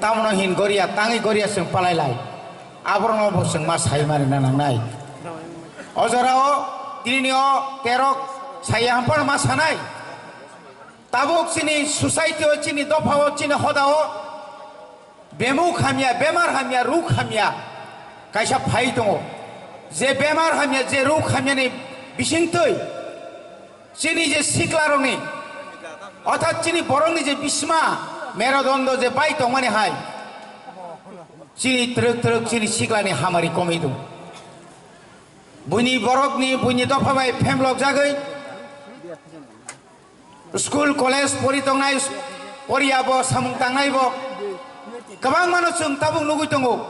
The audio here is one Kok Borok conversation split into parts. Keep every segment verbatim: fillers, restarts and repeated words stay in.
Tamono hin goria, tangwi goria chwng palai lai. Aborokno bo chwng ma sai mani na nangnai. O jorao tinini o terok saya hamphano ma sanai. Tabuk chini society o, chini dopha o, chini hoda o bemuk hamya, bemar hamya, ruk hamya kaisa phai tongo. Je bemar hamya, je ruk hamyani bisingtwi chini je siklarokni, orthat chini borokni je bisma merodondo je bai tongmani hai, chini twrwk twrwk chini siklani hamari komwi tongo. Buini borokni, buini dopha bai phemlok jagwi school, college pori tongnai, poriya bo, samung tangnai bo kwbangmano chwng tabuk nugwi tongo.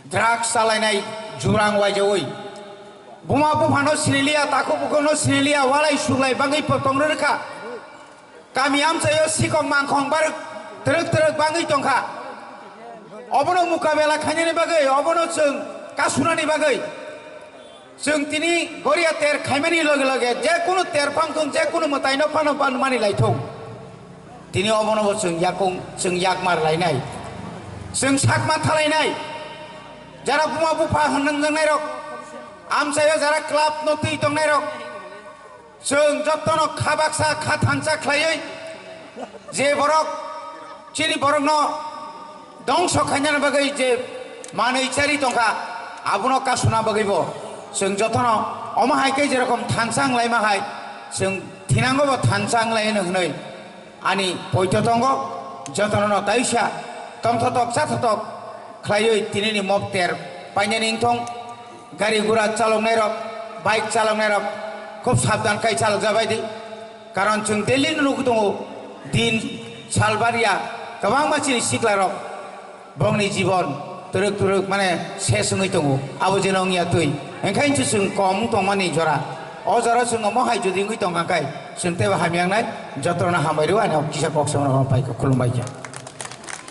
Drugs chalainai jurang waijaui, buma buphano siniliya, takhuk bukhukno siniliya, walai suglai bangwi po-, tong rwkha. Kami amchaio sikok mangkhong barwk twrwk twrwk bangwi tongkha. Obono mukabela khainani bagwi, obono chwng kasunani bagwi chwng tini goria ter khaimani loge loge je kunu ter phang thung, je kunu mwtaino phano ban mani lai thung. Tini obono bo chwng yakung, chwng yakmar lainai, chwng sakma thalainai. Jara buma bupha hwnjangnairok, amchaio jara club no twi tongnairok, chwng jotono kha baksa, kha thansa khlaiwi, je borok chini borokno dongso khainani bagwi je manwi chari tongkha, abono kasuna bagwi bo chwng jotono omo hai khe jerokom thansa wnglaima hai, chwng thinango bo thansa wnglaino hwnwi ani poito tongo. Jotono no taisa tongthotok chathotok khlaiwi tinini mokter painani wngthong. Gari gura chaloknairok, bike chaloknairok khub sabdan khai chalokjabai di. Karon chwng daily no nugwi tongo, din salbaria kwbangma chini siklarok bongni jibon twrwk twrwk mane ses wngwi tongo. Abo jeno wngya twi, enkhai se chwng kom wng tongmani jora. O jora chwng omo hai jodi wngwi tongkha khai chwng teibo hamya wngnai. Jotono hambai rw, ani kisa kok samano pai kha, khulumbai kha.